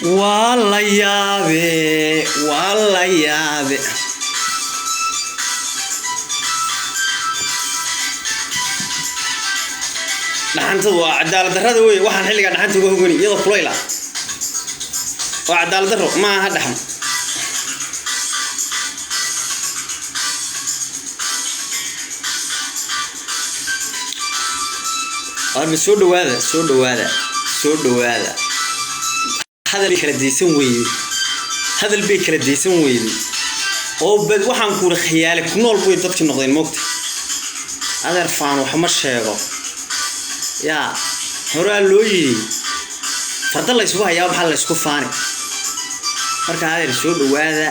Waa la yaabe, waa la yaabe. Dhaxanta waa cadaalad darrada wey. Waxaan xilligaa dhaxanta uga hogani iyadoo kulayla waa cadaalad darro, ma aha dhaxan. Warba soo dhawaada, soo dhawaada, soo dhawaada. Hadal kala deysan weyday, hadal bay kala deysan weyday oo bad waxaan kuuri khiyaale ku nool bay dadki noqdeen. Moogta adeer, faan wax ma sheego. Yaa horaa loo yidhi farda la ysku hayaa, maxaa la ysku faani? Marka adeer soo dhawaada.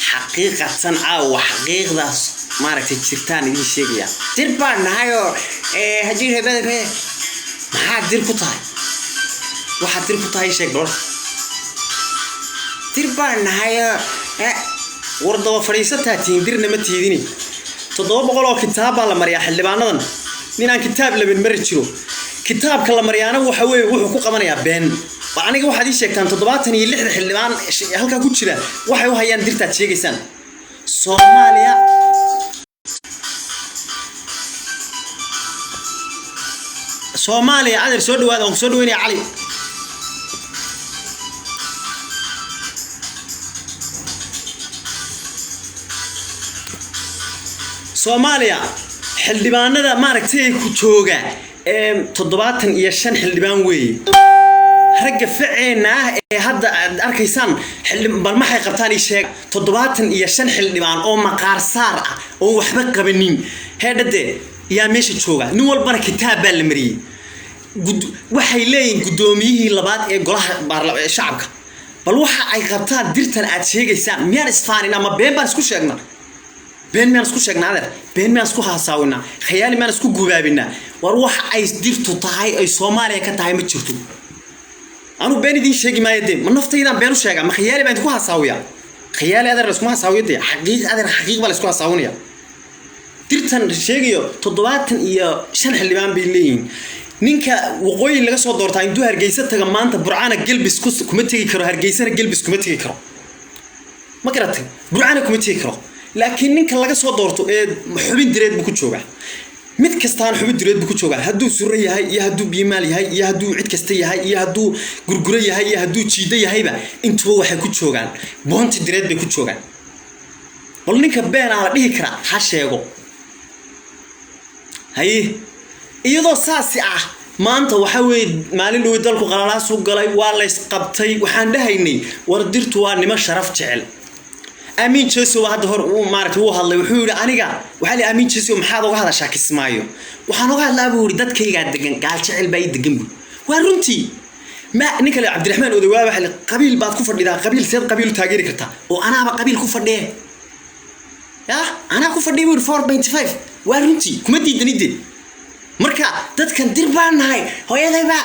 Xaqiiqatan caawa xaqiiqdaas maaragtay jirtaan idiin sheegaya. Dir baan nahayoo haddii reebada maxaad dir ku tahay? Waxaad dir ku tahay sheeg dhorta. Dir baan nahayoo war daba fadhiisataa tihiin, dirna ma tiidini. 700 oo kitaab baa la mariyaa xildhibaanadan. Nin aan kitaab labin mari jiro. Kitaabka la maryaana waxa weeye wuxuu ku qabanayaa been. Aniga waxaad ii sheegtaan 76-da xildhibaan halkaa ku jira waxay u hayaan dirtaad sheegaysaan Soomaaliya. Soomaaliya adeer soo dhawaada, waan ku soo dhaweynaya. Cali Soomaaliya xildhibaanada maaragtay ku jooga ee 75 xildhibaan weeye. Ragga faceenna ah ee hadda aad arkaysaan bal maxay qabtaan ii sheeg. 75 xildhibaan oo maqaar saar ah oon waxba qabanin heedhade yaa meesha jooga. Nin walbana kitaab baa la mariyey. Waxay leeyihiin guddoomiyihii labaad ee golaha shacabka. Bal waxa ay qabtaan dirtan aad sheegaysaan, miyaan isfaanin ama been baan isku sheegnaa? Been miyaan isku sheegnaa adeer? Been miyaan isku haasaawinaa? Khayaali miyaan isku gubaabinaa? War waxa ay dirtu tahay ay Soomaaliya ka tahay ma jirto. Anuu been idiin sheegi maayo dee. Ma naftaydaan been u sheegaa? Ma khayaali baan idinku hasaawiyaa? Khayaali adeer layskuma hasaawiyo dee, xaqiiq adeer, xaqiiq baa laysku hasaawinaya. Dirtan sheegayo 75 xildhibaan bay leeyihiin. Ninka waqooyi laga soo doortaa intuu Hargeysa taga maanta Burcana gelbis kuma tegi karo, Hargeysana gelbis kuma tegi karo, ma garatay? Burcana kuma tegi karo. Laakiin ninka laga soo doorto ee xubin direed buu ku joogaa. Mid kastaan xubin direed buu ku joogaa, hadduu suro yahay iyo hadduu biimaal yahay iyo hadduu cid kasta yahay iyo hadduu gurguro yahay iyo hadduu jiido yahayba, intuba waxay ku joogaan boonti direed bay ku joogaan. Bal ninka beenaa la dhihi karaa ha sheego. Haye, iyadoo saasi ah maanta waxa weeye maalin dhowi dalku qalalaasu galay, waa laysqabtay. Waxaan dhahaynay war dirtu waa niman sharaf jecel. Amiin Jeso hadda hor uu maaragtay wuu hadlay, wuxuu yidhi aniga waxaa li Amiin Jeso maxaad uga hadashaa Kismaayo? Waxaan uga hadlaa buu yidhi dadkaygaa degan, gaal jecel baa ii degan buu. Waa runtii. Ma ninka le Cabdiraxmaan Odawaa waxa li qabiil baad ku fadhidaa, qabiil seed qabiil u taageeri kartaa oo anaaba qabiil ku fadhiye ya anaa ku fadhiya buu yidhi 4.5. Waa runtii, kuma diidanide. Marka dadkan dir baan nahay, hooyadaybaa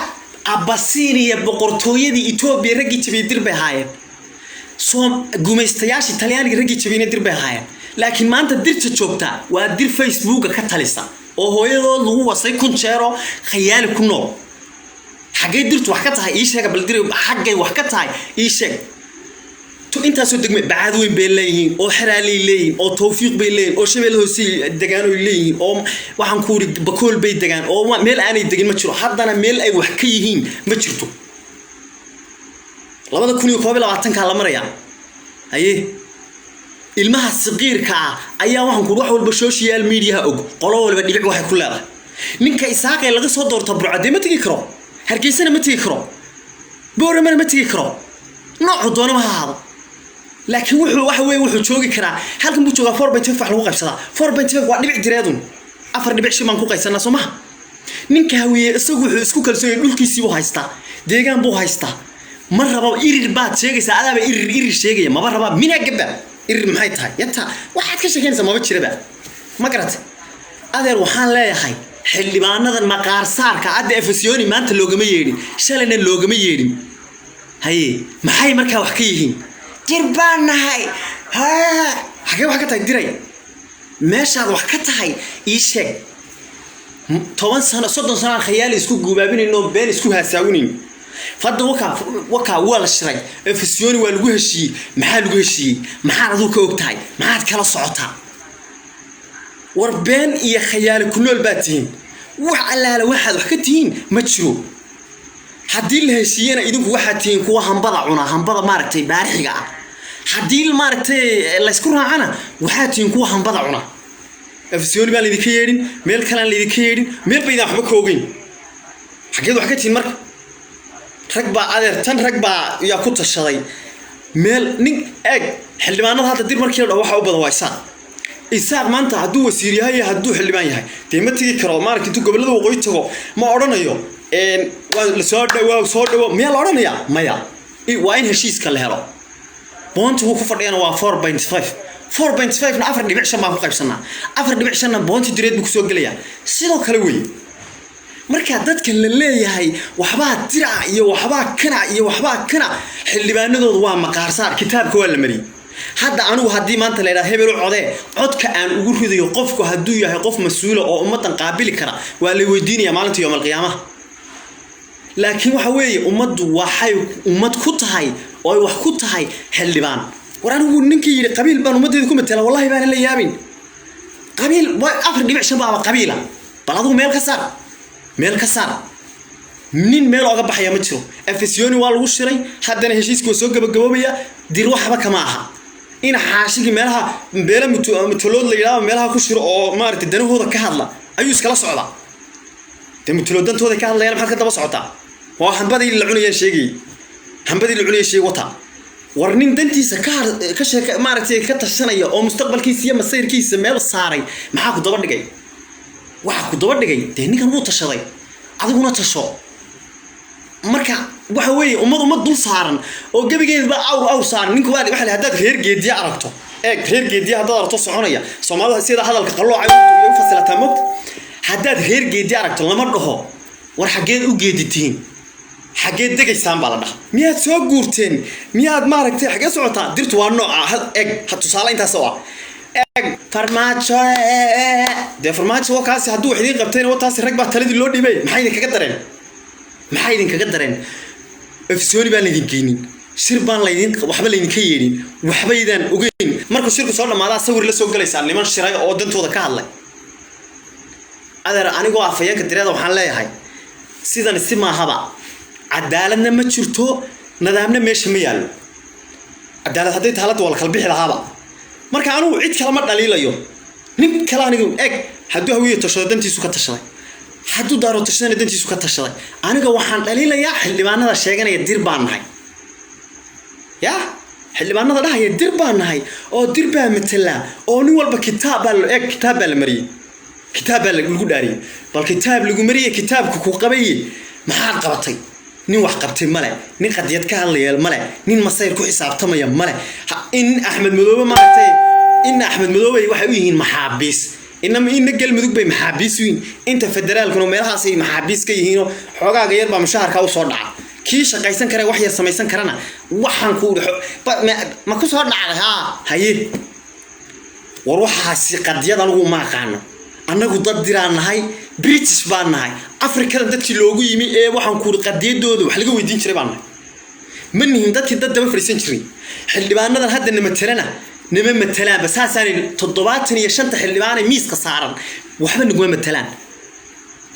Abasiiniya boqortooyadii Etoobiya raggii jabiyey dir bay ahaayeen. Soo gumaystayaashii Talyaaniga raggii jabiyeyna dir bay ahaayeen. Laakiin maanta dirta joogta waa dir Facebooka ka talisa oo hooyadood lagu wasay 1000 jeero, khayaali ku nool. Xaggay dirtu wax ka tahay ii sheega bal. Dir xaggay wax ka tahay ii sheeg. Intaasoo degme bacaad weyn bay leeyihiin oo xeraaley leeyihiin oo Tawfiiq bay leeyihiin oo Shabeelle Hoose degaan oy leeyihiin oo waxaan ku yidhi Bakool bay degaan oo meel aanay degin ma jiro. Haddana meel ay wax ka yihiin ma jirto. 2021-kaa la marayaa. Haye, ilmaha saqiirka ah ayaa waxaan ku wax walba social mediaha og, qolo walba dhibic waxay ku leedahay. Ninka Isaaqee laga soo doorta Burcadee ma tegi karo, Hargeysana ma tegi karo, Booramana ma tegi karo, noocu doonaba ha ahaado. Laakiin wuxuu waxa weeye wuxuu joogi karaa halkan buu joogaa. 4.5 wax lagu qaybsadaa, 4.5 waa dhibic direedun, 4.5 baan ku qaybsanaa, soo maha? Ninka Hawiye isagu wuxuu isku kalsoon yahay dhulkiisii buu haystaa, deegaan buu haystaa. Ma rabo irir baad sheegaysaa, adaaba irir irir sheegaya. Maba raba minaa gaba irir maxay tahay yata waxaad ka sheekeynaysaa maba jiraba, ma garatay adeer? Waxaan leeyahay xildhibaanadan maqaar saarka adda Efesiyoni maanta loogama yeedhin, shalayna loogama yeedhin. Haye, maxay markaa wax ka yihiin? Dir baan nahay. Xagee wax ka tahay diray? Meeshaad wax ka tahay ii sheeg. 10 sano, 30 sano aan khayaali isku guubaabinayno, been isku haasaawinayn. Hadda wakaa wakaa waa la shiray, Afisyooni waa lagu heshiiyey. Maxaa lagu heshiiyey? Maxaad adigu ka og tahay? Maxaad kala socotaa? War been iyo khayaali ku nool baad tihiin. Wax allaala waxaad wax ka tihiin ma jiro. Haddii la heshiiyena, idinku waxaad tihiin kuwa hambada cuna, hambada maaragtay baarixiga ah. Haddii maaragtay laysku raacana, waxaad tihiin kuwa hambada cuna. Afisyooni baan laydinka yeedhin, meel kalean laydinka yeedhin, meel baydaan waxba ka ogeyn. Xaggeed wax ka tihiin? Marka rag baa, adeer, tan rag baa yaa ku tashaday meel nin eeg. Xildhibaanada hadda Dir markii la dhaho, waxa u badan waa Isaaq. Isaaq maanta hadduu wasiir yahay iyo hadduu xildhibaan yahay, dee ma tegi karo maaragta intuu gobollada waqooyi tago. Ma odhanayo waa lasoo dhawaa, soo dhawo, miyaa la odhanayaa? Maya, waa in heshiiska la helo. Boonta wuu ku fadhiyana waa 4.5. 4.5 na 4.5 baan ku qaybsanaa. 4.5-na boonti Direed buu kusoo gelayaa sidoo kale wey. Marka dadka la leeyahay waxbaa dirac iyo waxbaa kanac iyo waxbaa kanac, xildhibaanadoodu waa maqaarsaar, kitaabka waa la mariyey. Hadda anigu haddii maanta la yidhaha hebel u codee, codka aan ugu ridayo qofku hadduu yahay qof mas-uula oo ummaddan qaabili kara, waa la weydiinaya maalinta yoomal qiyaamaha. Laakiin waxa weeye, ummaddu waxay ummad ku tahay oo ay wax ku tahay xildhibaan. War anigu ninkii yidhi qabiil baan ummaddeeda ku matela, wallahi baana la yaabin. Qabiil waa 4.5 baaba qabiila. Bal adigu meel ka saar, meel ka saar. Nin meel oga baxaya ma jiro. Afisyooni waa lagu shiray, haddana heshiiska waa soo gabagaboobaya. Dir waxba kama aha. In xaashigii meelaha beela mutolood la yidhahdo meelaha ku shiro oo maaragtay danahooda ka hadla ayuu iskala socdaa. Dee mutulood dantooda ka hadlayaan, maxaad ka daba socotaa? Waa hambadii la cunayaan sheegayay, hambadii la cunayay sheeg wata. War nin dantiisa ka har ka sheeka maaragtay ka tashanaya oo mustaqbalkiisa iyo masayrkiisa meel saaray, maxaa ku daba dhigay? Waxa ku daba dhigay, dee ninkan wuu tashaday, adiguna tasho. Marka waxa weeye, ummad ummad dul saaran oo gebigeedba awr awr saaran. Ninku waa waxa la haddaad reer Geediya aragto, eeg, reer Geediya haddaad aragto soconaya, Soomaalida sida hadalka qalloocay u fasilataa mogta. Haddaad reer Geediya aragto, lama dhaho war xaggeed u geeditiin, xaggeed degaysaan baa la dhaha. Miyaad soo guurteen? Miyaad maaragtay xaggee socotaa? Dirtu waa nooca. Eg ha, tusaale intaas oo ah, eeg Farmaajo. Dee Farmaajo waa kaasi, hadduu wax idiin qabtayna wataasi. Rag baa taladii loo dhibay. Maxay idinkaga dareen? Maxay idinkaga dareen? Afisyooni baan laydin geynin, shir baan laydin, waxba laydinka yeedhin, waxbaydaan ogeyn. Markuu shirku soo dhammaadaa, sawir la soo galaysaa niman shiray oo dantooda ka hadlay. Adeer, anigoo afayeenka Direeda waxaan leeyahay, sidan si maahaba. Cadaaladna ma jirto, nidaamna meesha ma yaallo. Cadaalad hadday tahalada waa la kala bixi lahaaba. Marka anigu cid kale ma dhaliilayo, nin kale anigu eg. Hadduu Hawiye tashado, dantiisu ka tashaday. Hadduu Daaro tashadana, dantiisu ka tashaday. Aniga waxaan dhaliilayaa xildhibaanada sheeganaya Dir baan nahay, ya xildhibaanada dhahaya Dir baan nahay oo Dir baa matalaa, oo nin walba kitaab baa eeg, kitaab baa la mariyey, kitaab baa lagu dhaariyey. Bal kitaab lagu mariyey, kitaabka ku qabaye, maxaad qabatay? Nin wax qabtay male, nin qadiyad ka hadlaya male, nin masayr ku xisaabtamaya male. In Axmed Madoobe maaragtay, in Axmed Madoobe waxay u yihiin maxaabiis, inama ina Galmudug bay maxaabiis u yihiin, inta federaalkuna meelahaasay maxaabiis ka yihiinoo xoogaaga yar baa mushaharka usoo dhaca. Kii shaqaysan kara, wax yar samaysan karana, waxaan ku ma ku soo dhacday haa haye. War waxaasi qadiyad anigu ma aqaano. Annagu dad Diraan nahay, British baan nahay, Afrikada dadkii loogu yimi ee waxaan ku qadiyadooda wax laga weydiin jiray baan nahay. Ma nihin dadkii dad daba fadhiisan jiray. Xildhibaanadan hadda nama telana, nama matalaanba. Saasaanay 75-ta xildhibaanay miiska saaran waxba naguma matalaan.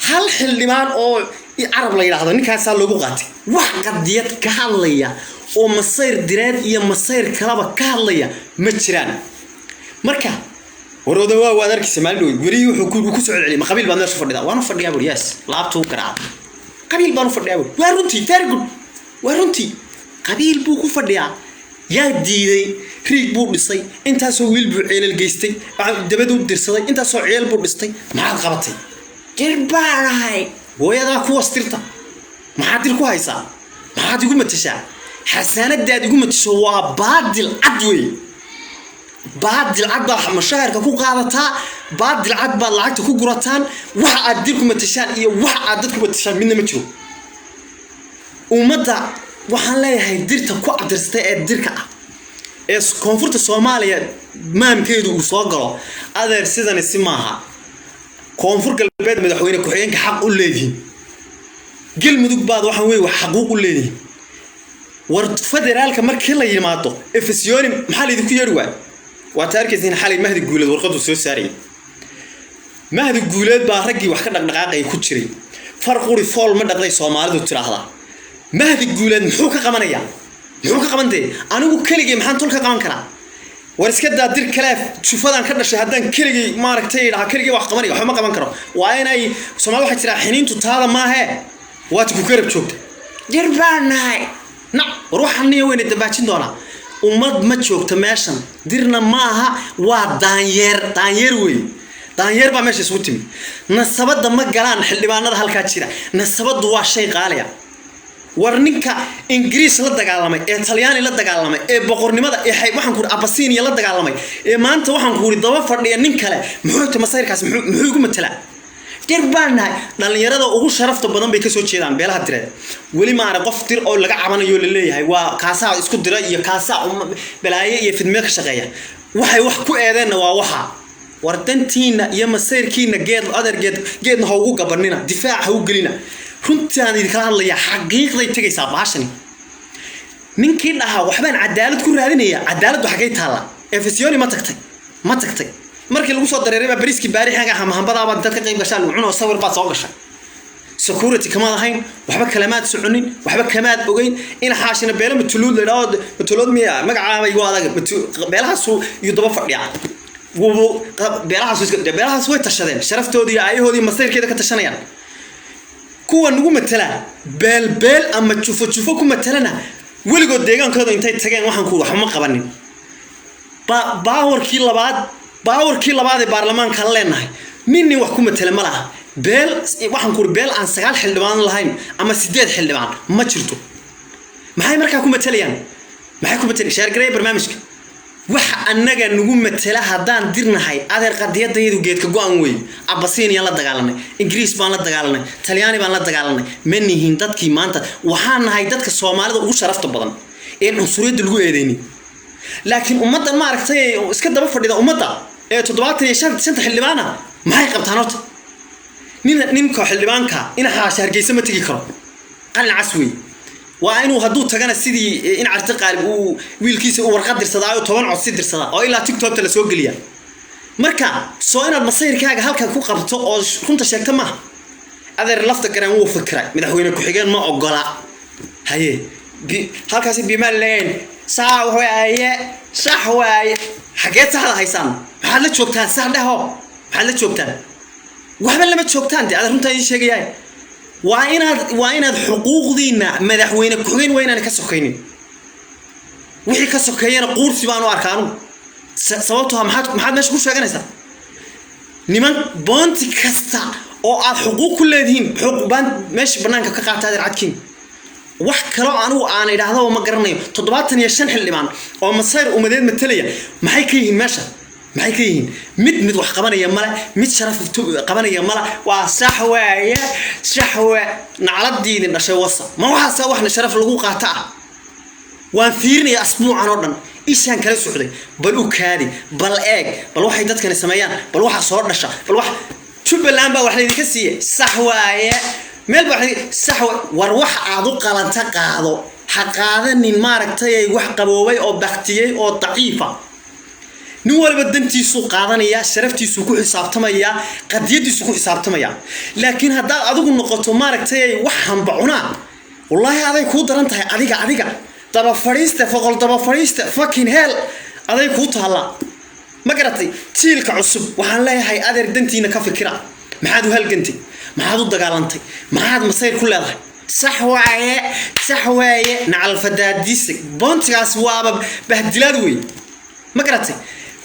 Hal xildhibaan oo Carab la yidhaahdo, ninkaasaa loogu qaatay. Wax qadiyad ka hadlaya oo masayr Direed iyo masayr kalaba ka hadlaya ma jiraan. Marka warooda waa waad arkaysa maalin dhow werihii wuxuu ku soo celceliyay, ma qabiil baad meesha fadhidaa? Waan u fadhiyaa buri. Yes, laabtuu garaacday. Qabiil baan u fadhiyaa buri. Waa runtii, very good, waa runtii, qabiil buu ku fadhiyaa. Yaa diiday? Riig buu dhisay, intaasoo wiil buu ceelal geystay, dabad u dirsaday, intaasoo ceel buu dhistay. Maxaad qabatay? Dir baan ahay. Hooyadaa kuwas dirta. Maxaad Dir ku haysaa? Maxaad igu matashaa? Xasaanadaad igu matasho waa baadil cad wey. Baadil cad baad mashaharka ku qaadataa, baadil cad baad lacagta ku gurataan. Waxa aad Dir ku matashaan iyo waxa aad dad ku matashaan midna ma jiro. Ummadda waxaan leeyahay, Dirta ku abtirsatay ee Dirka ah ee koonfurta Soomaaliya maamkeedu uu soo galo, adeer, sidani si maaha. Koonfur Galbeed madaxweyne ku-xigeenka xaq u leedihiin. Galmudug baad waxaan wey wax xaquuq u leedihin. War federaalka markii la yimaado efesiyoni maxaa laydinku yeedhi waay? Waad arkaysiin xalay Mahdi Guuleed warqadu soo saarayay. Mahdi Guuleed baa raggii wax ka dhaqdhaqaaqaya ku jiray. Far quri fool ma dhaqday Soomaalidu tiraahdaa. Mahdi Guuleed muxuu ka qabanayaa? Muxuu ka qabantee? Anigu keligay maxaan tol ka qaban karaa? War iska daa dir kale, jufadan ka dhashay haddaan keligay maaragtay dhaha keligay wax qabanaya, waxba ma qaban karo. Waa inay Soomaalida waxay tiraa xiniintu taada maahee waad ku garab joogta. Dir baan nahay nac. War waxaan niyo weyna dambaajin doonaa. Ummad ma joogto meeshan, dirna maaha, waa daanyeer, daanyeer wey, daanyeer baa meesha isugu timi. Nasabadda ma galaan xildhibaanada halkaa jira. Nasabaddu waa shay qaaliya. War ninka Ingiriis la dagaalamay ee Talyaani la dagaalamay ee boqornimada ee waxaan ku uri Abasiiniya la dagaalamay ee maanta waxaan ku uri daba fadhiya nin kale, muxuu ta masayrkaas muxuu igu matalaa? Dir baan nahay. Dhallinyarada ugu sharafta badan bay kasoo jeedaan beelaha direed. Weli maara qof dir oo laga cabanayo la leeyahay waa kaasaa isku dira iyo kaasaa balaaye iyo fidme ka shaqeeya. Waxay wax ku eedeenna waa waxa. War dantiina iyo masayrkiina geed adeer geed geedna ha ugu gabanina, difaac ha u gelina. Runtaan idinkala hadlayaa, xaqiiqday tegaysaa baashani. Ninkii dhahaa waxbaan cadaalad ku raadinaya, cadaaladdu xaggay taallaa? Efesiyoni ma tagtay? Ma tagtay? Markii lagu soo dareeray baa bariiskii baarixaga hamhambadaabaa intaad ka qayb gashaan cunoo sawir baad soo gashay. Security kamaad ahayn, waxba kalamaad soconin, waxba kamaad ogeyn. In xaashina beelo matuluud la idhaahdo, matuluud miya magacaaba igu adag, beelahaasu iyo daba fadhiya. Wubu beelahaas beelahaas way tashadeen, sharaftoodii iyo aayahoodii masayrkeeda ka tashanayaan. Kuwa nagu matala beel beel ama jufo jufo ku matalana weligood deegaankooda intay tageen waxaan ku waxba ma qabanin. Baawarkii labaad, baawarkii labaad ee baarlamaankaan leenahay nin nin wax ku matala ma laha. Beel waxaan ku beel aan 9 xildhibaan lahayn ama 8 xildhibaan ma jirto. Maxay markaa ku matalayaan? Maxay ku matalayaan? Share gareeya barnaamijka. Waxa annaga nagu matala haddaan dirnahay, adeer, qadiyadayadu geedka go-an wey. Abasiiniyaan la dagaalanay, Ingiriis baan la dagaalanay, Talyaani baan la dagaalanay. Ma nihin dadkii maanta. Waxaan nahay dadka Soomaalida ugu sharafta badan een cunsuriyadda lagu eedeynin. Laakiin ummaddan maaragtay iska daba fadhida ummadda ee 75-ta xildhibaana maxay qabtaan horta? Nin ninka xildhibaanka ina xaasha Hargeysa ma tegi karo, qalin cas wey. Waa inuu hadduu tagana sidii in Carti Qaalib uu wiilkiisa uu warqad dirsadaa oo 10 codsi dirsadaa oo ilaa TikTokta la soo geliya. Marka soo inaad masayrkaaga halkan ku qabto oo runta sheegta maaha. Adeer lafta garan wuu fikiray, madaxweyne ku-xigeen ma ogola. Haye, halkaasi bimaan leeyahin sax waaye, sax waaye. Xageed saxda haysaan? Maxaad la joogtaan? Sax dheho, maxaad la joogtaan? Waxba lama joogtaan de. Adeer, runtaan idiin sheegayahay, waa inaad xuquuqdiina madaxweyne ku-xigeen waa inaan ka sokaynin. Wixii ka sokeeyana quursi baan u arkaa anugu. Sababtoo ah maxaad meesha ku sheeganaysaa? Niman boonti kasta oo aad xuquuq ku leedihiin xuquuq baan meesha banaanka ka qaata. Adeer cadkiin, wax kaloo anigu aan idhaahdaba ma garanayo. 75 xildhibaan oo masayr umadeed matalaya maxay ka yihiin meesha? Maxay ka yihiin? Mid mid wax qabanaya male, mid sharaf qabanaya male. Waa sax waaye, sax waa nacladiidin dhashay wasa. Ma waxaasa waxna sharaf lagu qaata ah? Waan fiirinaya asbuucan oo dhan, ishaan kala socday. Bal u kaadi, bal eeg, bal waxay dadkani sameeyaan, bal waxa soo dhasha, bal wax Jubbaland baa wax laydinka siiyey, sax waaye. Meel baa sax war wax aad u qalanta qaado, ha qaadanin maaragtay wax qaboobay oo baktiyey oo daciifa. Nin waliba dantiisuu qaadanayaa, sharaftiisuu ku xisaabtamayaa, qadiyadiisuu ku xisaabtamayaa. Laakiin haddaad adigu noqoto maaragtay wax hamba cunaa, wallaahi aday kuu daran tahay. Adiga daba fadhiista, foqol daba fadhiista, fucking hell, aday kuu taallaa. Ma garatay? Jiilka cusub waxaan leeyahay, adeer, dantiina ka fikira. Maxaad u halgantay? Maxaad u dagaalantay? Maxaad masayr ku leedahay? Sax waaye, sax waaye. Nacalfadaadiisa boontigaas waaba bahdilaad wey. Ma garatay?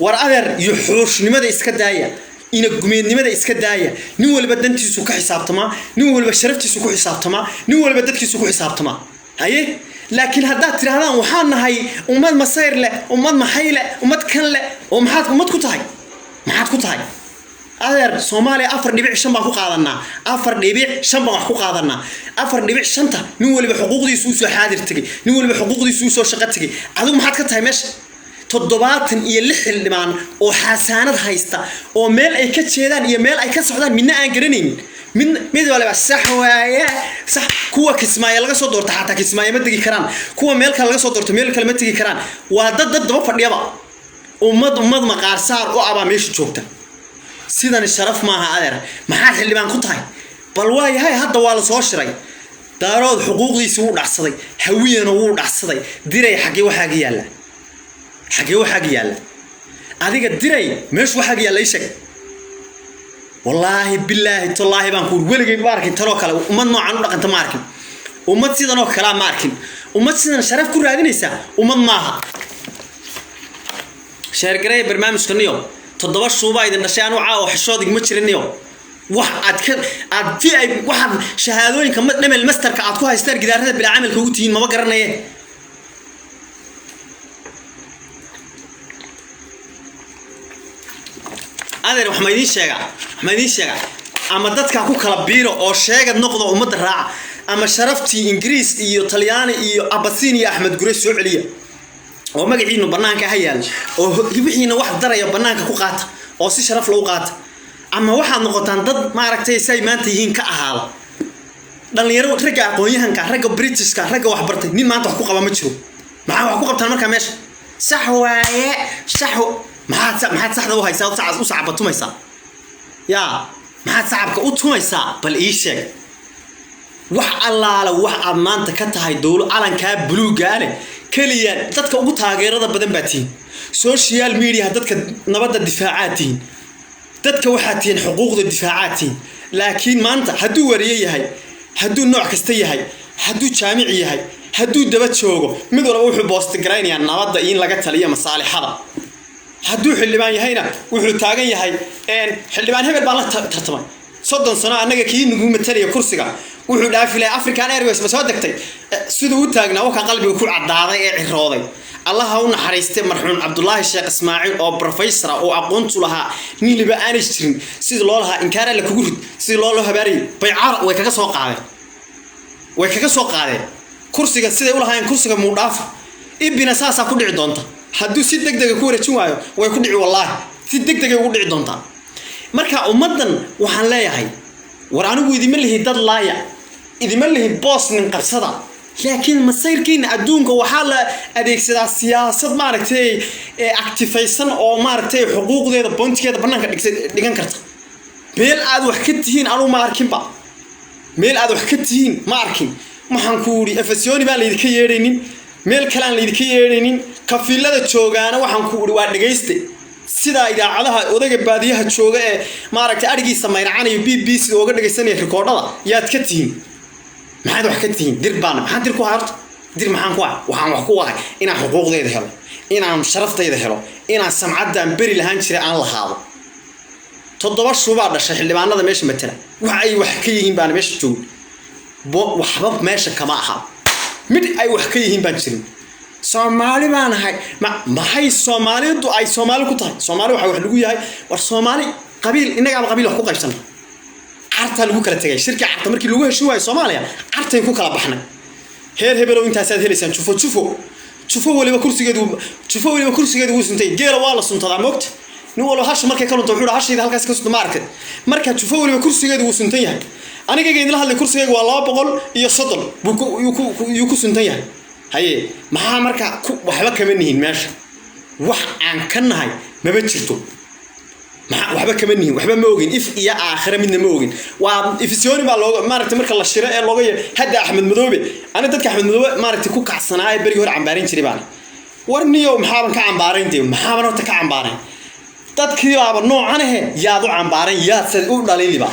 War adeer, iyo xuushnimada iska daaya, ina gumeednimada iska daaya. Nin waliba dantiisu ka xisaabtamaa, nin waliba sharaftiisu ku xisaabtamaa, nin waliba dadkiisu ku xisaabtamaa. Haye, laakiin haddaad tidhahdaan waxaan nahay ummad masayr leh, ummad maxay leh, ummad kan leh, oo maxaad ummad ku tahay? Maxaad ku tahay? Adeer, Soomaaliya 4.5 baan ku qaadanaa, 4.5 baan wax ku qaadanaa. 4.5-ta nin waliba xuquuqdiisu usoo xaadir tegay, nin waliba xuquuqdiisu usoo shaqo tegay. Adigu maxaad ka tahay meesha? 76 xildhibaan oo xasaanad haysta oo meel ay ka jeedaan iyo meel ay ka socdaan midna aan garanaynin, Mid waliba sax waaye, sax. Kuwa Kismaayo laga soo doorta xataa Kismaayo ma tegi karaan, kuwa meel kale laga soo doorto meel kale ma tegi karaan. Waa dad daba fadhiyaba, ummad maqaarsaar u abaa meesha joogta. Sidan sharaf maaha, adeer. Maxaad xildhibaan ku tahay? Bal waa yahay, hadda waa la soo shiray. Daarood xuquuqdiisi wuu dhacsaday, Hawiyana wuu dhacsaday. Diray, xaggee waxaaga yaalla? Xaggee waxaaga yaalla adiga, Diray? Meeshu waxaaga yaalla ii sheeg. Wallaahi, bilaahi, tallaahi baan kuuri, weligay ma arkin taloo kale. Ummad noocan u dhaqanta ma arkin, ummad sidan oo kalea ma arkin. Ummad sidan sharaf ku raadinaysa ummad maaha. Share gareeya barnaamijka niyo. 7 shuubaa idin dhashay. Anu caawa xishood igma jirin niyo. Wax aad ka aad fi ay waxaad shahaadooyinka dhamel masterka aad ku haystaan gidaarada bilaa camalka ugu tihiin maba garanaye. Adeer, wax ma idiin sheegaa? Wax ma idiin sheegaa? Ama dadka ku kala biiro oo sheegad noqdo, ummadda raaca, ama sharaftii Ingiriis iyo Talyaani iyo Abasiin iyo Axmed Gure soo celiya oo magaciinu banaanka ha yaal, oo wixiina wax daraya banaanka ku qaata oo si sharaf lagu qaata, ama waxaad noqotaan dad maaragtay say maanta yihiin ka ahaada. Dhalinyaro, ragga aqoon-yahanka, ragga Britishka, ragga waxbartay, nin maanta wax ku qaba ma jiro. Maxaa wax ku qabtaan markaa meesha? Sax waaye, sax. Maxaad saxda u haysaa, u sacaba tumaysaa? Yaa, maxaad sacabka u tumaysaa? Bal ii sheeg. Wax allaala wax aad maanta ka tahay dowlo calankaa buluugaa leh keliya dadka ugu taageerada badan baa tihiin. Social media dadka nabadda difaacaad tihiin, dadka waxaad tihiin xuquuqda difaacaad tihiin. Laakiin maanta hadduu wariye yahay, hadduu nooc kasta yahay, hadduu jaamici yahay, hadduu daba joogo, mid walba wuxuu boostigaraynaya nabadda in laga taliyo, masaalixada. Hadduu xildhibaan yahayna wuxuu taagan yahay xildhibaan hebel baan la tartamay 30 sano, annaga kii nagu matalaya kursiga wuxuu dhaafi lahay African Airways ma soo degtay. Siduu u taagnaa wakaa qalbiga ku caddaaday ee cirooday. Allaha u naxariistay marxuum Cabdulaahi Sheekh Ismaaciil oo professor oo aqoontu lahaa, nin liba aanay jirin. Sidii loo lahaa inkaar alle kugu rid, sidii loo habaarayay baycaar way kaga soo qaadeen, way kaga soo qaadeen kursiga. Siday u lahaayeen kursiga muu dhaafa ibina, saasaa ku dhici doonta hadduu si degdega ku wareejin waayo. Way ku dhici, wallaahi, si degdegay ugu dhici doontaa. Marka ummaddan waxaan leeyahay, war anigu idima lihi dad laaya, idima lihi boos nin qabsada, laakiin masayrkiina adduunka waxaa la adeegsadaa siyaasad maaragtay ee actifaysan oo maaragtay xuquuqdeeda boontigeeda bannaanka dhigan karta. Meel aad wax ka tihiin anugu ma arkinba, meel aad wax ka tihiin ma arkin. Waxaan ku uri efesoni baan laydinka yeedhaynin, meel kale aan laydinka yeedhaynin. Kafiilada joogaana waxaan ku uri waa dhegayste, sida idaacadaha odayga baadiyaha jooga ee maaragtay adhigiisa mayracanayo BBC ooga dhegaysanaya rikoodhada yaad ka tihiin. Maxaad wax ka tihiin? Dir baana. Maxaan dir ku ahay horta? Dir maxaan ku ahay? Waxaan wax ku ahay inaan xuquuqdayda helo, inaan sharaftayda helo, inaan samcaddaan beri lahaan jiray aan lahaado. 7 shubaa dhashay xildhibaanada meesha matala, wax ay wax ka yihiin baana meesha joogin. Waxba meesha kama aha, mid ay wax ka yihiin baan jirin. Soomaali baan ahay. Maxay Soomaalidu ay Soomaali ku tahay? Soomaali waxaa wax lagu yahay. War Soomaali qabiil, innagaaba qabiil wax ku qaybsana. Cartaa lagu kala tegay shirkii Carta markii lagu heshin waayo Soomaaliya, cartayn ku kala baxnay. Heer hebelow intaasaad helaysaan. Jufo waliba kursigeedu, jufo waliba kursigeedu wuu suntay. Geela waa la suntadaa, moogta? Nin walba hasha markay ka lunto wuxuu dhaha hashayda halkaas ka sunta, ma aragtay? Marka jufo waliba kursigeedu wuu suntan yahay. Anigayga idinla hadlay kursigayga waa 230 buu yuu ku suntan yahay. Haye, maxaa marka waxba kama nihin meesha, wax aan ka nahay maba jirto. Maxaa waxba kama nihin? Waxba ma ogin, if iyo aakhira midna ma ogin. Waa ifisyooni baa looga maaragtay marka la shiro ee looga yeedho. Hadda Axmed Madoobe, ani dadka Axmed Madoobe maaragtay ku kacsanaa ee berigii hore cambaarayn jiray baana. War niyow, maxaaban ka cambaarayn dee? Maxaaban horta ka cambaarayn? Dadkii baaba noocan ahe, yaad u cambaarayn, yaad sad u dhaliiliba,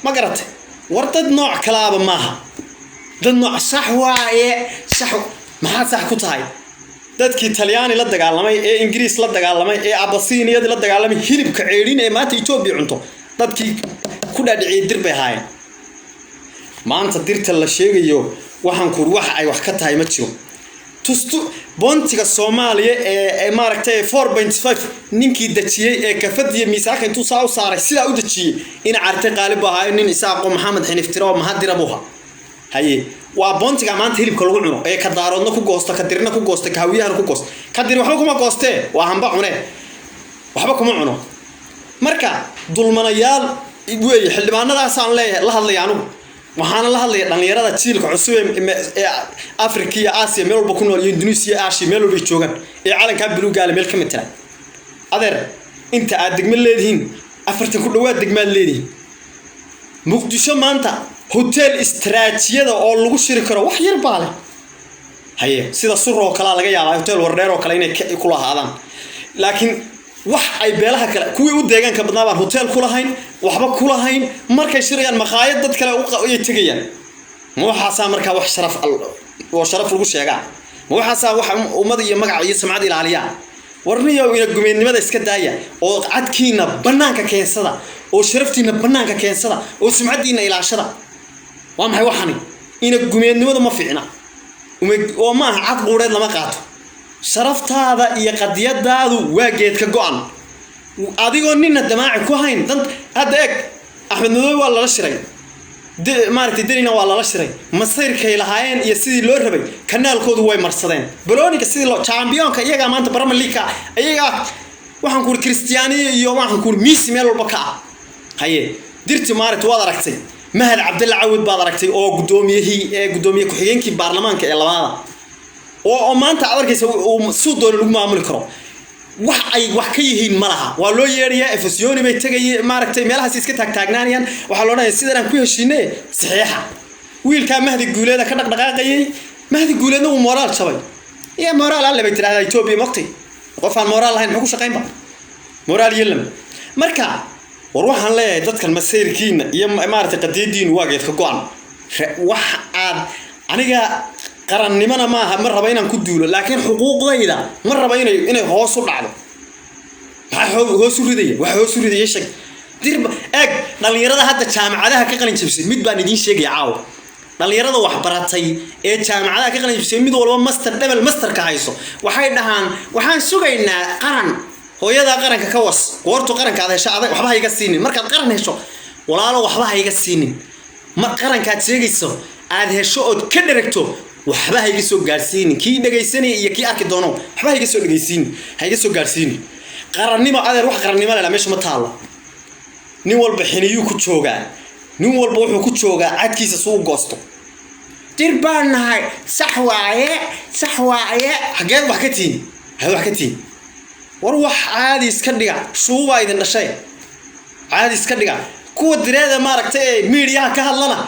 ma garatay? War dad nooc kalaaba maaha, dad nooc. Sax waaye, sax. Maxaad sax ku tahay? Dadkii Talyaani la dagaalamay ee Ingiriis la dagaalamay ee Abasiiniyadii la dagaalamay, hilibka ceedhin ee maanta Etoobiya cunto dadkii ku dhaadhiciyay dir bay ahaayeen. Maanta dirta la sheegayo waxaan ku wax ay wax ka tahay ma jiro. Tustu boontiga Soomaaliya ee maaragtay 4.5 ninkii dajiyey ee kafadiyo miisaanka intuu saa u saaray sidaa u dajiyey in Carte Qaalib buu ahaa, nin Isaaqo Maxamed Xiniftiro oo Mahadira buu ahaa. Haye, waa boontiga maanta hilibka lagu cuno ee ka Daaroodna ku goosta, ka Dirna ku goosta, ka Hawiyahana ku goosta. Ka Dir waxba kuma goostee, waa hamba cune, waxba kuma cuno. Marka dulmanayaal Weeye xildhibaanadaasaan leeyahay la hadlaya anigu. Waxaana la hadlaya dhalinyarada jiilka cusub ee Afrika iyo Aasiya meel walba ku nool, iyo Indonesia, Asia, meel walba ay joogaan, ee calankaa buluugaale meel ka matala. Adeer, inta aad degmo leedihiin, 40 ku dhawaad degmaad leedihiin. Muqdisho maanta hotel istaraatijiyada oo lagu shiri karo wax yar baa leh. Haye, sida Sur oo kalea laga yaabaa, hotel Wardheer oo kale inay ku lahaadaan, laakiin wax ay beelaha kale kuwii u deegaanka badnaa baan hotel ku lahayn, waxba ku lahayn. Markay shirayaan makhaayad dad kale ayay tegayaan. Ma waxaasaa markaa wax sharaf oo sharaf lagu sheegaa? Ma waxaasaa wax ummad iyo magac iyo sumcad ilaaliyaa? Warniyo, ina gumeednimada iska daaya oo cadkiina banaanka keensada, oo sharaftiina banaanka keensada, oo sumcaddiina ilaashada. Waa maxay waxani? Ina gumeednimadu ma fiicna oo ma aha cad quureed lama qaato. Sharaftaada iyo qadiyadaadu waa geedka go-an, adigoo nina damaaci ku hayn. Dan hadda eeg, Axmed Madoobe waa lala shiray, maaragtay, Denina waa lala shiray. Masayrkay lahaayeen iyo sidii loo rabay kanaalkoodu way marsadeen. Balooniga sidii loo championka iyagaa maanta Premier League iyagaa, waxaan ku uri Cristiano iyo waxaan ku uri Messi meel walba ka ah. Haye, dirti maaragtay waad aragtay, Mahad Cabdalla Cawid baad aragtay oo gudoomiyihii ee gudoomiye ku-xigeenkii baarlamaanka ee labaada oo maanta aad arkaysa uu suu doono lagu maamuli karo. Wax ay wax ka yihiin ma laha. Waa loo yeedhayaa, efesiyoni bay tegay, maaragtay, meelahaas iska taagtaagnaanayaan. Waxaa la odhanaya sidan aan ku heshiine saxiixa. Wiilkaa Mahdi Guuleeda ka dhaqdhaqaaqayay, Mahdi Guuleedna wuu moraal jabay. Iyo moraal alle bay tidhahdaa Etoobiya mogtay. Qof aan moraal lahayn muxuu ku shaqaynba? Moraal yelam. Marka war, waxaan leeyahay dadkan masayrkiina iyo maaragtay qadiyadiinu waa geedka go-an. Wax aad aniga qarannimona maaha, ma raba inaan ku duulo, laakiin xuquuqdayda ma raba inay hoos u dhacdo. Maxaa hoos u ridaya? Waxa hoos u ridaya sheeg. Dirba eeg, dhalinyarada hadda jaamacadaha ka qalin jabisay, mid baan idiin sheegaya caawa. Dhalinyarada wax baratay ee jaamacadaha ka qalin jabisay, mid walba master, double masterka hayso, waxay dhahaan waxaan sugaynaa qaran. Hooyadaa qaranka ka was. Goortu qaranka aad hesho adag waxba ha iga siinin. Markaad qaran hesho, walaalo, waxba ha iga siinin. Mar qarankaad sheegayso aad hesho ood ka dheragto, waxba ha iga soo gaadhsiinin. Kii dhegaysanaya iyo kii arki doono, waxba ha iga soo dhegaysiinin, ha iga soo gaadhsiinin qarannimo. Adeer, wax qarannimo lela meesha ma taalo. Nin walba xiniyuu ku joogaa, nin walba wuxuu ku joogaa cadkiisa suu u goosto. Dir baan nahay, sax waaye, sax waaye. Xageed wax ka tihin? Xageed wax ka tihin? War wax caadi iska dhiga, shuubaa idin dhashay, caadi iska dhiga. Kuwa direeda maaragtay ee miidiyaha ka hadlana,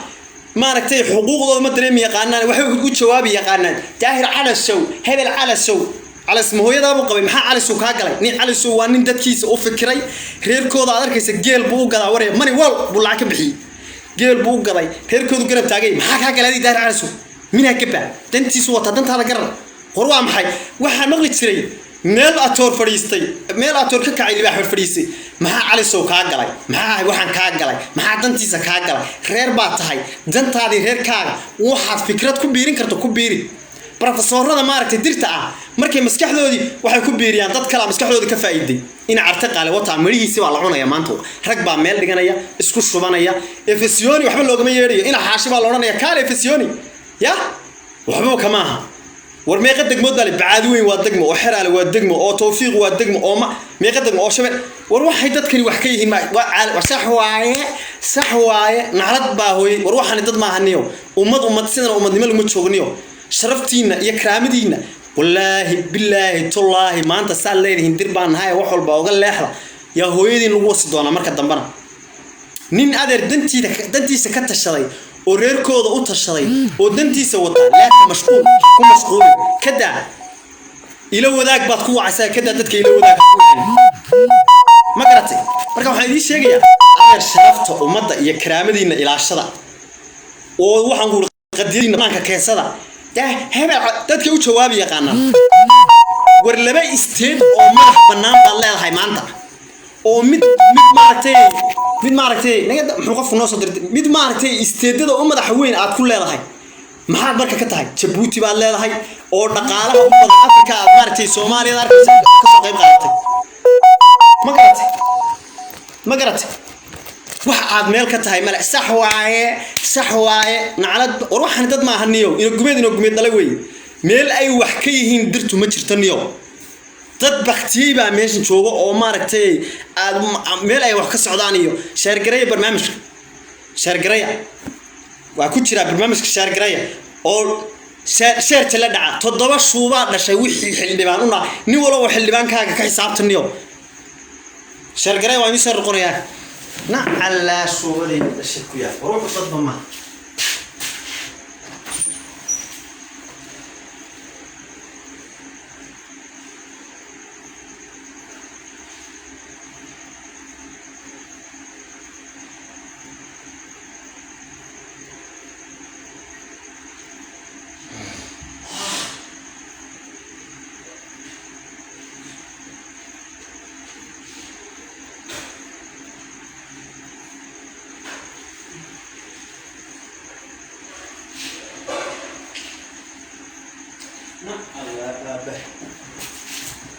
maaragtay, xuquuqdooda ma dareemi yaqaanaan. Waxay u jawaabi yaqaanaan Daahir Calasow, hebel Calasow. Calas ma hooyadaabuu qabay? Maxaa Calasow kaa galay? Nin Calasow waa nin dadkiisa u fikiray. Reerkooda aad arkaysa geel buu u gadaa. Warya, mani wal buu lacag ka bixiyey, geel buu u gaday, reerkoodu garab taagay. Maxaa kaa galay adii Daahir Calasow? Minaa gaba dantiisu wataa, dantaada garan. War waa maxay? Waxaa maqli jiray meel atoor fadhiistay, meel atoor ka kacay libaax fadhiistay. Maxaa Calisow kaa galay? Maxaa waxaan kaa galay? Maxaa dantiisa kaa galay? Reer baa tahay, dantaadii reerkaaga waxaad fikrad ku biirin karto ku biiri. Profesorada maaragtay dirta ah markay maskaxdoodii waxay ku biiriyaan, dad kale maskaxdoodii ka faa'iiday. In carte qaale wataa, midhihiisi baa la cunaya maanta. Rag baa meel dhiganaya, isku shubanaya. Efesioni waxba loogama yeedhayo, ina xaashi baa la odhanaya kaale efesioni ya waxba kama aha. War meeqa degmood baa le? Bacaadi Weyn waa degmo, oo Xeraale waa degmo, oo Tawfiiq waa degmo, oo ma meeqa degmo oo Shabeel. War waxay dadkani wax ka yihiin waa sax waaye, sax waaye. Naclad baa hooyey. War waxaani dad maaha niyo. Ummad sidan ummadnimo laguma joogniyo. Sharaftiina iyo karaamadiina, wallaahi, bilaahi, tullaahi, maanta saad leedihiin dir baan nahay, wax walba uga leexda, yaa hooyadiin lagu wasi doonaa marka dambena. Nin adeer dantiisa ka tashaday oo reerkooda u tashaday oo dantiisa wata, laaka mashquul ku mashquulin. Kadaa ila wadaag baad ku wacaysaa, kadaa dadka ila wadaag ha ku wacin. Ma garatay? Marka waxaan idiin sheegayaa, adeer, sharafta ummadda iyo karaamadiina ilaashada, oo waxaan ku qadiyadiina banaanka keensada. Dah hebel dadka u jawaabi yaqaanaan. War laba state oo madax bannaan baad leedahay maanta, oo mid maaragtay, mid maaragtay naga muxuu qofku noo soo dirtay, mid maaragtay isteedada u madaxa weyn aad ku leedahay. Maxaad marka ka tahay? Jabuuti baad leedahay oo dhaqaalaha u badan Afrika aad maaragtay Soomaaliyada arkaysa kasoo qayb qaadatay. Ma garatay? Ma garatay? Wax aad meel ka tahay male. Sax waaye, sax waaye. Naclad. War waxaan dad maaha niyow. Ina gumeed, ina gumeed dhalay wey. Meel ay wax ka yihiin dirtu ma jirto niyow. Dad baktiyey baa meeshan jooga oo maaragtay aad meel ay wax ka socdaan. Iyo share gareeya barnaamijka, share gareeya, waa ku jiraa barnaamijka. Share gareeya oo share-ta la dhaca. Toddoba shuubaa dhashay wixii xildhibaan una. Nin walba oo xildhibaankaaga ka xisaabtaniyo share gareeya. Waa idin soo noqonayaa. Nacallaa shuubadayda dhashay ku yaal. War wuxuu dadba maaha.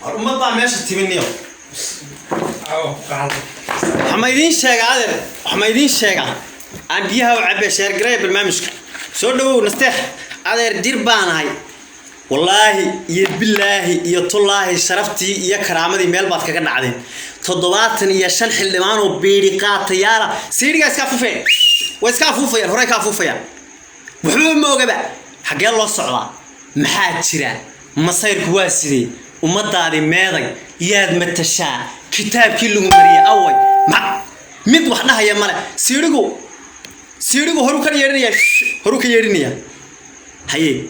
War ummad baa meesha timiniyo. Waxa ma idiin sheega, adeer? Waxa ma idiin sheega? Aan biyaha u cabbe. Share gareeya barnaamijka. Soo dhawow, Nasteex. Adeer, dir baanahay, wallaahi iyo bilaahi iyo tullaahi, sharaftii iyo karaamadii meel baad kaga dhacdeen. 75 xildhibaan oo beeri qaatayaala siidhigaa iska afuufeen, way iska afuufayaan, horey ka afuufayaan, waxba ma ogaba. Xaggee loo socdaa? Maxaa jira? Masayrku waa sidee? Ummadaadi meeday? Yaad matashaa? Kitaabkii lagu mariyay away? Ma mid wax dhahaya male. Siidhigu horu ka yeedhinaya, horu ka yeedhinaya. Haye,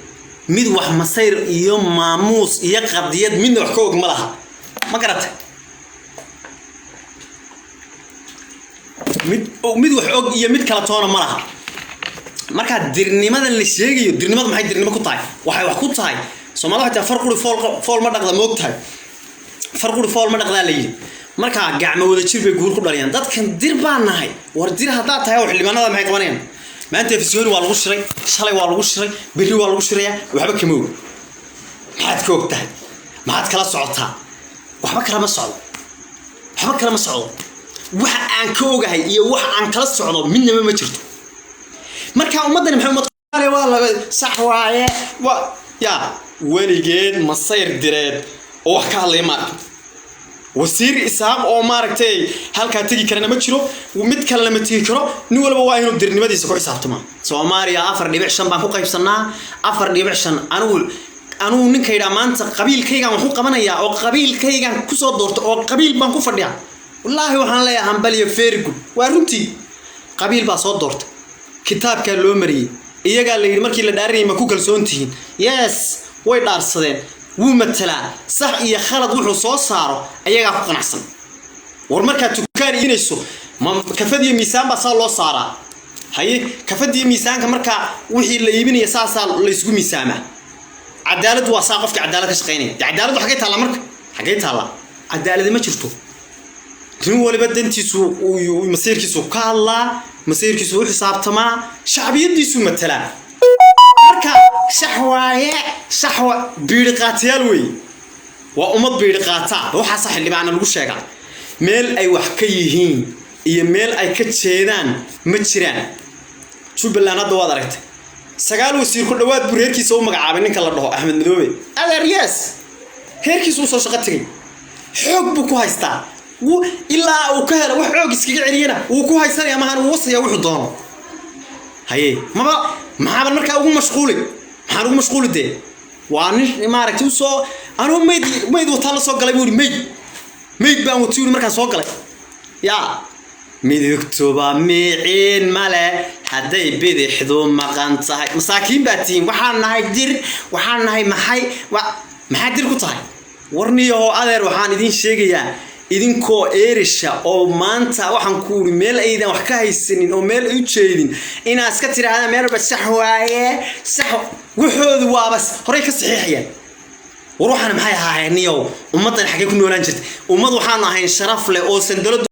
mid wax masayr iyo maamuus iyo qadiyad midna wax ka og ma laha. Ma garatay? Mid wax og iyo mid kala toona ma laha. Marka dirnimadan la sheegayo, dirnimadu maxay dirnimo ku tahay? Waxay wax ku tahay, Soomaalida waxay tahay far quri fool ma dhaqda. Moog tahay, far quri fool ma dhaqdaa la yidhi. Marka gacmo wada jir bay guur ku dhaliyaan. Dadkan dir baan nahay. War dir haddaad tahay oo xildhibaanada maxay qabanayaan maanta? Efisyooni waa lagu shiray, shalay waa lagu shiray, berri waa lagu shirayaa. Waxba kama og. Maxaad ka og tahay? Maxaad kala socotaa? Waxba kalama socdo, waxba kalama socdo. Waxa aan ka ogahay iyo wax aan kala socdo midnaba ma jirto. Marka ummaddani maxay ummad waa laga sax waaye? Waa yaa weligeed masayr direed oo wax ka hadlaya maaragta. Wasiir Isaaq oo maaragtay halkaa tegi karana ma jiro, mid kalena ma tegi karo. Nin walba waa inuu dirnimadiisa ku xisaabtamaa. Soomaaliya 4.5 baan ku qaybsanaa, 4.5. Anigu ninka yidhaa maanta qabiilkaygaan wax u qabanayaa oo qabiilkaygaan kusoo doorta oo qabiil baan ku fadhiyaa, wallaahi waxaan leeyahay hambaliyo, very good. Waa runtii, qabiil baa soo doorta, kitaabkaa loo mariyey, iyagaa la yidhi markii la dhaarinayay, "Ma ku kalsoon tihiin?" "Yes." Way dhaarsadeen. Wuu matalaa. Sax iyo khalad wuxuu soo saaro ayagaa ku qanacsan. War markaad dukaan iinayso, ma kafad iyo miisaan baa saa loo saaraa? Haye, kafad iyo miisaanka markaa wixii la iibinaya saasaa la isugu miisaamaa. Cadaalad waa saa. Qofka cadaalad ka shaqaynaya dee, cadaaladdu xaggay taallaa? Marka xaggay taallaa? Cadaaladi ma jirto. Nin waliba dantiisu, masiirkiisu ka hadlaa, masiirkiisu u xisaabtamaa, shacbiyadiisu matalaa. Marka sax waaye, sax wa biiri qaatayaal weeye. Waa ummad biiri qaataa. Waxaasa xildhibaana lagu sheegaa. Meel ay wax ka yihiin iyo meel ay ka jeedaan ma jiraan. Jubbaland hadda waad aragtay, 9 wasiir ku dhawaad buu reerkiisa u magacaabay ninka la dhaho Axmed Madoobe. Adeer, yes, reerkiisa uu soo shaqo tegay, xoog buu ku haystaa. Ilaa uu ka helo wax xoog iskaga celiyana wuu ku haysanaya, maahan wuu wasaya wuxuu doono. Haye, maba maxaaban markaa ugu mashquuli? Maxaan ugu mashquuli dee? Waa nin maaragtay usoo anugu mayd wataa la soo galay buu yidhi. Mayd baan watay yidhi markaan soo galay. Yaa midigtuba miciin male hadday bidixdu maqan tahay. Masaakiin baa tihiin. Waxaan nahay dir, waxaan nahay maxay? Maxaa dir ku tahay? Warniyaho adeer, waxaan idiin sheegayaa, idinkoo eerisha oo maanta waxaan ku uri meel aydan wax ka haysanin oo meel u jeedin inaad iska tidhaahdaan meel walba sax waaye. Sax waxoodu waaba horey ka saxiixayaan. War waxaana maxay ahaayeen niyow? Ummaddan xaggee ku noolaan jirtay? Ummad waxaanu ahayn sharaf leh oo sandaladu